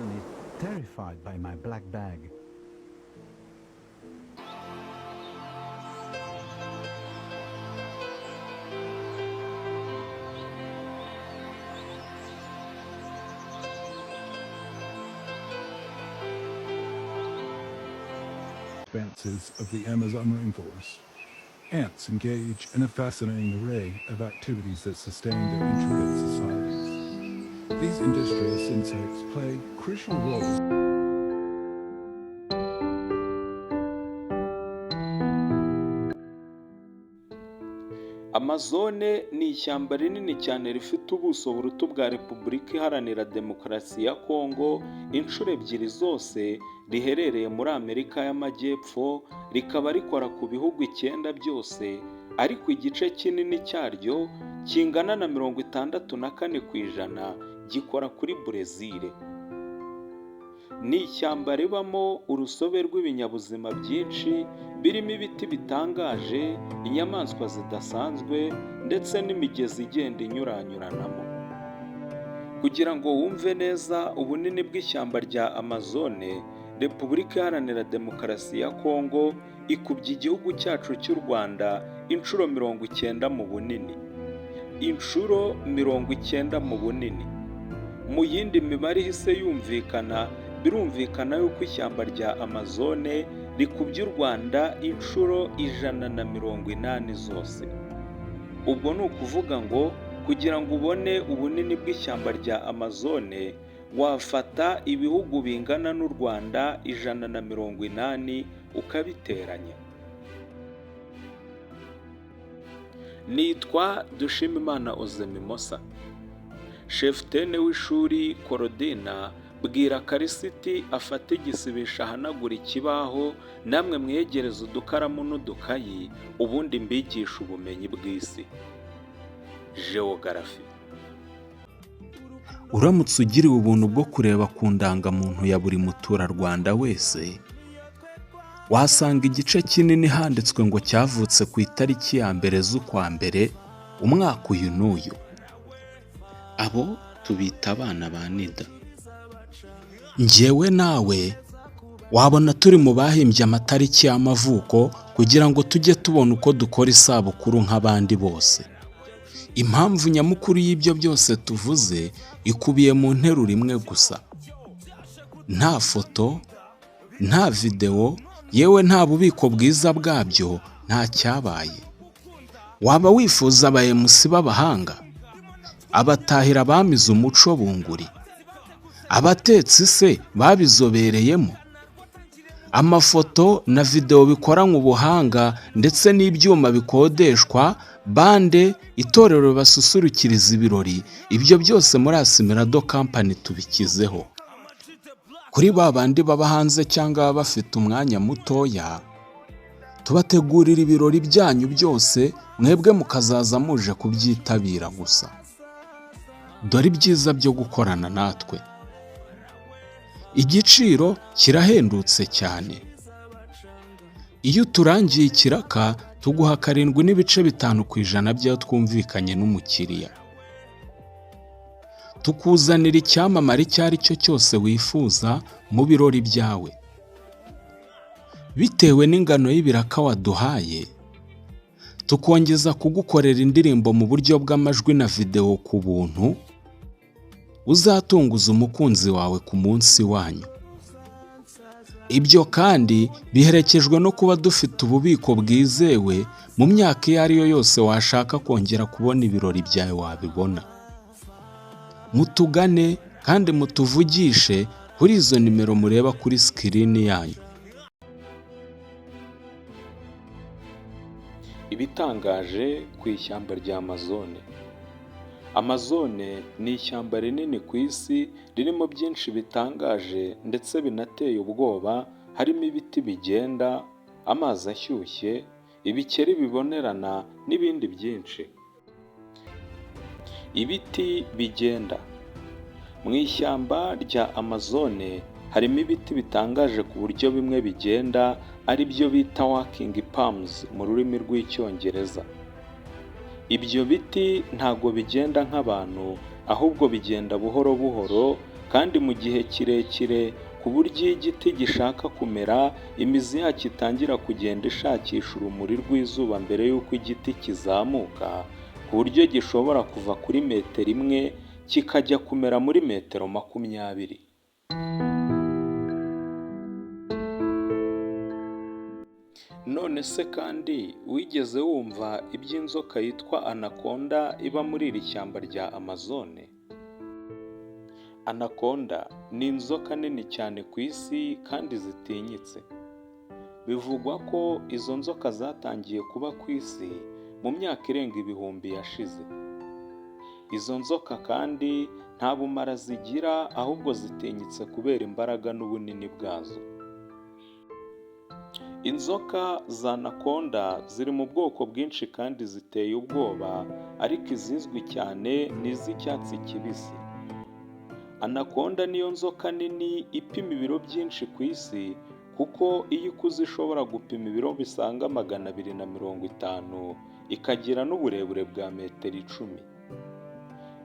Amazon is terrified by my black bag. Expanses of the Amazon rainforest. Ants engage in a fascinating array of activities that sustain their intricate societies. These industrious insects play crucial roles Amazone ni ishyamba rinini cyane rifite ubuso buruta ubwa Repubulika Iharanira Demokarasi ya Kongo inshuro ebyiri zose, riherereye muri Amerika y'Amajyepfo, rikaba rikora ku bihugu icyenda byose, ariko igice kinini cyaryo kingana na 64% gikora kuri Burezile. Ni ishyamba ribamo urusobe rw'ibinyabuzima byinshi birimo ibiti bitangaje, inyamaswa zidasanzwe ndetse n'imigezi igenda inyuranyuranamo. Kugira ngo wumve neza ubunini bw'ishyamba rya Amazone, Repubulika Iharanira Demokarasi ya Kongo ikubye igihugu cyacu cy'u Rwanda inshuro 90 mu bunini. Inshuro 90 mu bunini. Mu yindi mibare ihise yumvikana, birumvikana yuko ishyamba rya Amazone rikubye u Rwanda inshuro 180 zose. Ubwo ni ukuvuga ngo kugira ngo ubone ubunini bw'ishyamba rya Amazone, wafata ibihugu bingana n'u Rwanda 180 ukabiteranya. Nitwa Dushimimana Ozemimosa, shefutene w'ishuri Korodina. Bwira Karisiti afate igisibisho ahanagura ikibaho, namwe mwegereze udukaramu n'udukayi, ubundi mbigishe ubumenyi bw'isi. Jeogarafi. Uramutse ugiriwe ubuntu bwo kureba ku ndangamuntu ya buri muturarwanda wese, wasanga igice kinini handitswe ngo cyavutse ku itariki ya mbere z'ukwa mbere umwaka uyu n'uyu. Abo tubita abana ba NIDA. Njyewe nawe wabona turi mu bahimbye amatariki y'amavuko kugira ngo tujye tubona uko dukora isabukuru nk'abandi bose. Impamvu nyamukuru y'ibyo byose tuvuze ikubiye mu nteruro imwe gusa. Nta foto, nta videwo, yewe nta bubiko bwiza bwabyo, nta cyabaye. Waba wifuza aba MC b'abahanga, abatahira bamize umuco bunguri, abatetsi se babizobereyemo, amafoto na videwo bikoranywe ubuhanga ndetse n'ibyuma bikodeshwa, bande, itorero basusurukiriza ibirori, ibyo byose muri Asimirado Company tubikizeho. Kuri ba bandi baba hanze cyangwa baba bafite umwanya mutoya, tubategurira ibirori byanyu byose, mwebwe mukazaza muje kubyitabira gusa. Dore ibyiza byo gukorana natwe. Igiciro kirahendutse cyane. Iyo uturangiye ikiraka tuguha 7.5% by'ayo twumvikanye n'umukiriya. Tukuzanira icyamamare icyo ari cyo cyose wifuza mu birori byawe. Bitewe n'ingano y'ibiraka waduhaye, tukongeza kugukorera indirimbo mu buryo bw'amajwi na videwo ku buntu, uzatunguza umukunzi wawe ku munsi wanyu. Ibyo kandi biherekejwe no kuba dufite ububiko bwizewe, mu myaka iyo ari yo yose washaka kongera kubona ibirori byawe wabibona. Mutugane kandi mutuvugishe kuri izo nimero mureba kuri sikirini yanyu. Ibitangaje ku ishyamba rya Amazone. Amazone ni ishyamba rinini ku isi ririmo byinshi bitangaje ndetse binateye ubwoba, harimo ibiti bigenda, amazi ashyushye, ibikeri bibonerana n'ibindi byinshi. Ibiti bigenda. Mu ishyamba rya Amazone harimo ibiti bitangaje ku buryo bimwe bigenda, ari byo bita walking palms mu rurimi rw'Icyongereza. Ibyo biti ntago bigenda nk'abantu, ahubwo bigenda buhoro buhoro kandi mu gihe kirekire, ku buryo iyo igiti gishaka kumera, imizi yacyo itangira kugenda ishakisha urumuri rw'izuba mbere y'uko igiti kizamuka, ku buryo gishobora kuva kuri metero 1 kikajya kumera muri metero 20. None se kandi wigeze wumva iby'inzoka yitwa anaconda iba muri iri shyamba rya Amazone? Anaconda ni inzoka nini cyane ku isi kandi zitinyitse. Bivugwa ko izo nzoka zatangiye kuba ku isi mu myaka irenga ibihumbi yashize. Izo nzoka kandi nta bumara zigira, ahubwo zitinyitse kubera imbaraga n'ubunini bwazo. Inzoka za anaconda ziri mu bwoko bwinshi kandi ziteye ubwoba, ariko izizwi cyane ni iz'icyatsi kibisi. Anaconda niyo nzoka nini ipima ibiro byinshi ku isi, kuko iyo ikuze ishobora gupima ibiro bisaga 250, ikagira n'uburebure bwa metero 10.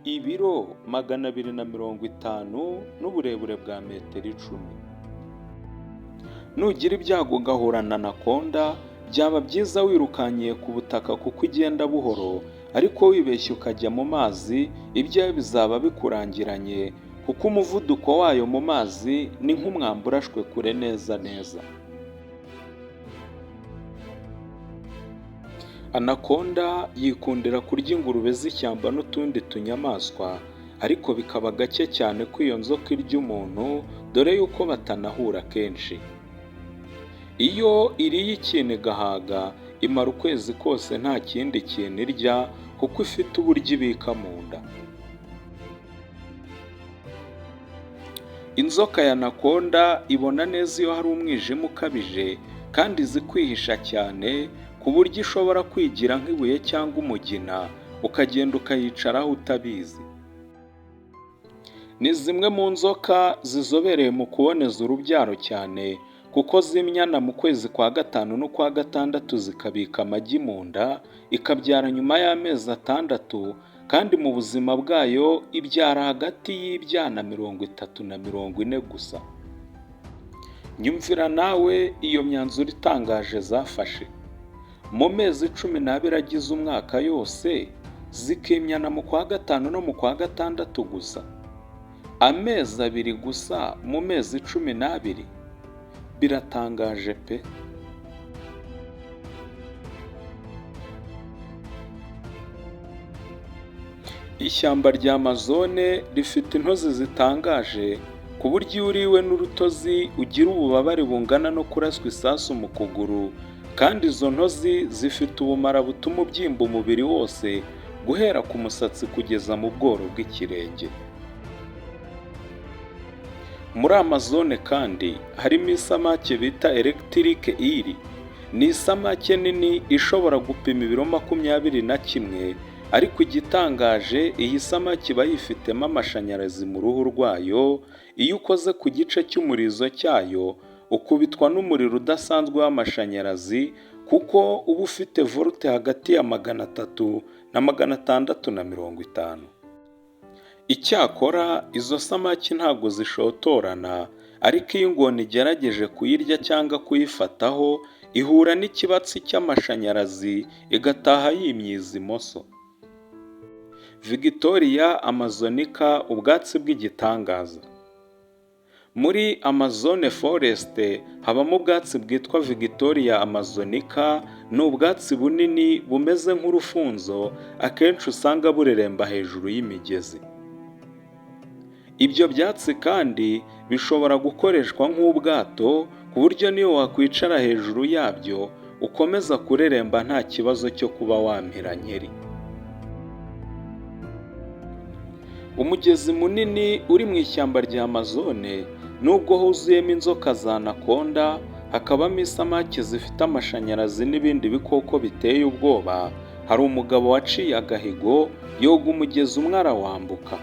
Ibiro 250 n'uburebure bwa metero 10. Nugira ibyago ugahura na anaconda, byaba byiza wirukankiye ku butaka kuko igenda buhoro, ariko wibeshye ukajya mu mazi, ibyawe bizaba bikurangiranye, kuko umuvuduko wayo mu mazi ni nk'umwambi urashwe kure neza neza. Anaconda yikundira kurya ingurube z'ishyamba n'utundi tunyamaswa, ariko bikaba gake cyane ko iyo nzoka irya umuntu, dore yuko batanahura kenshi. Iyo iriye ikintu igahaga, imara ukwezi kose nta kindi kintu irya, kuko ifite uburyo ibika mu nda. Inzoka ya anaconda ibona neza iyo hari umwijima ukabije, kandi izi kwihisha cyane, ku buryo ishobora kwigira nk'ibuye cyangwa umugina, ukagenda ukayicaraho utabizi. Ni zimwe mu nzoka zizobereye mu kuboneza urubyaro cyane, kuko zimyana mu kwezi kwa 5 n'ukwa 6 zikabika amagi mu nda, ikabyara nyuma y'amezi 6, kandi mu buzima bwayo ibyara hagati y'ibyana 30 na 40 gusa. Nyumvira nawe iyo myanzuro itangaje zafashe. Mu mezi 12 agize umwaka yose, zikimyana mu kwa 5 no mu kwa 6 gusa. Amezi 2 gusa mu mezi 12. Biratangaje pe! Ishyamba rya Amazone rifite intozi zitangaje, ku buryo iyo uriwe n'urutozi ugira ububabare bungana no kuraswa isasu mu kuguru, kandi izo ntozi zifite ubumara butuma ubyimba umubiri wose, guhera ku musatsi kugeza mu bworo bw'ikirenge. Muri Amazone kandi harimo isamake bita electric eel. Ni isamake nini ishobora gupima ibiro 21, ariko igitangaje iyi samake iba yifitemo amashanyarazi mu ruhu rwayo, iyo ukoze ku gice cy'umurizo cyayo ukubitwa n'umuriro udasanzwe w'amashanyarazi, kuko uba ufite volte hagati ya 300 na 650. Icyakora izo samaki ntabwo zishotorana, ariko iyo ingona igerageje kuyirya cyangwa kuyifataho, ihura n'ikibatsi cy'amashanyarazi igataha yimyiza imoso. Victoria Amazonica, ubwatsi bw'igitangaza. Muri Amazone Forest habamo ubwatsi bwitwa Victoria Amazonica, ni ubwatsi bunini bumeze nk'urufunzo, akenshi usanga bureremba hejuru y'imigezi. Ibyo byatsi kandi bishobora gukoreshwa nk'ubwato, ku buryo niyo wakwicara hejuru yabyo ukomeza kureremba nta kibazo cyo kuba wampira nkeri. Umugezi munini uri mu ishyamba rya Amazone, nubwo huzuyemo inzoka za anaconda, hakabamo isamake zifite amashanyarazi n'ibindi bikoko biteye ubwoba, hari umugabo waciye agahigo yoga umugezi umwe arawambuka.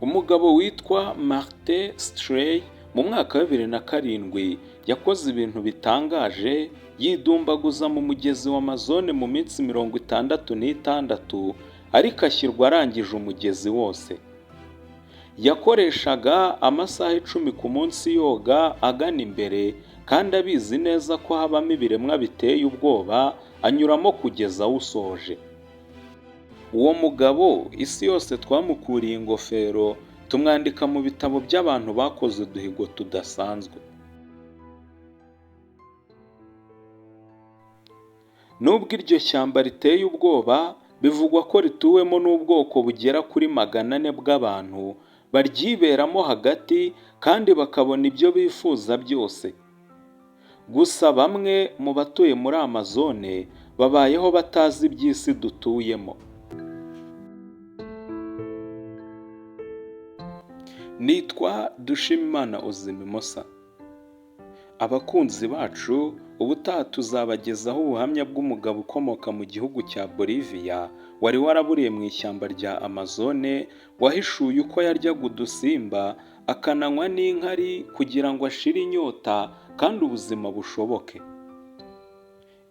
Umugabo witwa Martin Strey mu mwaka wa 2007 yakoze ibintu bitangaje, yidumbaguza mu mugezi wa Amazone mu minsi 66, ariko ashyirwa arangije umugezi wose. Yakoreshaga amasaha 10 ku munsi yoga agana imbere, kandi abizi neza ko habamo ibiremwa biteye ubwoba, anyuramo kugeza awusoje. Uwo mugabo isi yose twamukuriye ingofero, tumwandika mu bitabo by'abantu bakoze uduhigo tudasanzwe. Nubwo iryo shyamba riteye ubwoba, bivugwa ko rituwemo n'ubwoko bugera kuri 400 bw'abantu baryiberamo hagati kandi bakabona ibyo bifuza byose. Gusa bamwe mu batuye muri Amazone babayeho batazi iby'isi dutuyemo. Nitwa Dushimimana Ozimimosa. Abakunzi bacu, ubutaha tuzabagezaho ubuhamya bw'umugabo ukomoka mu gihugu cya Bolivia wari waraburiye mu ishyamba rya Amazone, wahishuye uko yaryaga udusimba akananywa n'inkari kugira ngo ashire inyota kandi ubuzima bushoboke.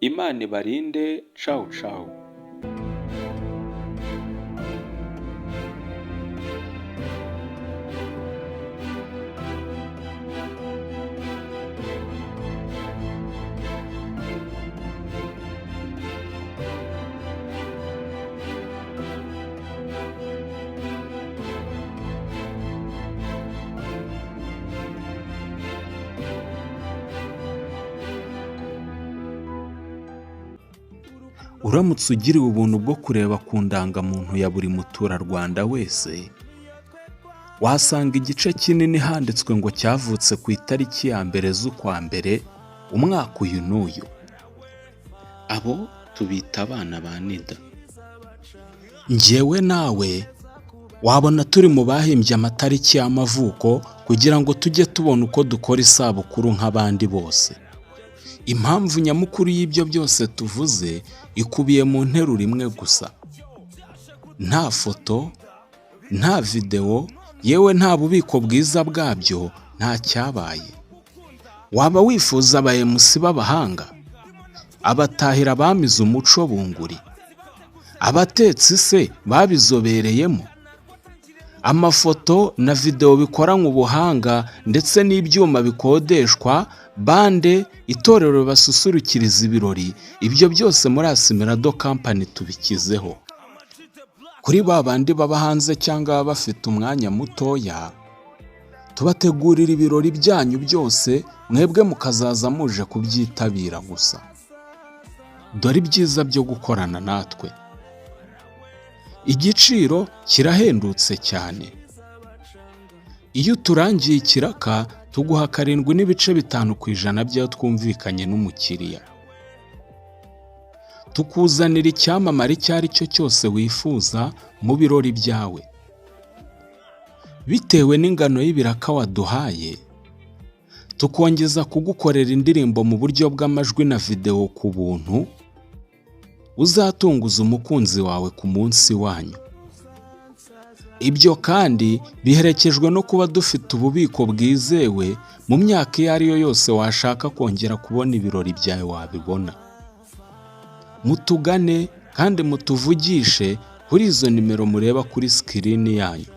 Imana ibarinde. Cawu cawu. Uramutse ugiriwe ubuntu bwo kureba ku ndangamuntu ya buri muturarwanda wese, wasanga igice kinini handitswe ngo cyavutse ku itariki ya 1 z'ukwa mbere umwaka uyu n'uyu. Abo tubita abana ba Nida. Njyewe nawe wabona turi mu bahimbye amatariki y'amavuko kugira ngo tujye tubona uko dukora isabukuru nk'abandi bose. Impamvu nyamukuru y'ibyo byose tuvuze ikubiye mu nteruro imwe gusa. Nta foto, nta videwo, yewe nta bubiko bwiza bwabyo, nta cyabaye. Waba wifuza aba MC b'abahanga, abatahira bamize umuco bunguri, abatetsi se babizobereyemo, amafoto na videwo bikoranywe ubuhanga ndetse n'ibyuma bikodeshwa, bande, itorero basusurukiriza ibirori, ibyo byose muri Asimirado Company tubikizeho. Kuri ba bandi baba hanze cyangwa baba bafite umwanya mutoya, tubategurira ibirori byanyu byose, mwebwe mukazaza muje kubyitabira gusa. Dore ibyiza byo gukorana natwe. Igiciro kirahendutse cyane. Iyo uturangiye ikiraka tuguha 7.5% by'ayo twumvikanye n'umukiriya. Tukuzanira icyamamare icyo ari cyo cyose wifuza mu birori byawe. Bitewe n'ingano y'ibiraka waduhaye, tukongeza kugukorera indirimbo mu buryo bw'amajwi na videwo ku buntu, uzatunguza umukunzi wawe ku munsi wanyu. Ibyo kandi biherekejwe no kuba dufite ububiko bwizewe, mu myaka iyo ari yo yose washaka kongera kubona ibirori byawe wabibona. Mutugane kandi mutuvugishe kuri izo nimero mureba kuri sikirini yanyu.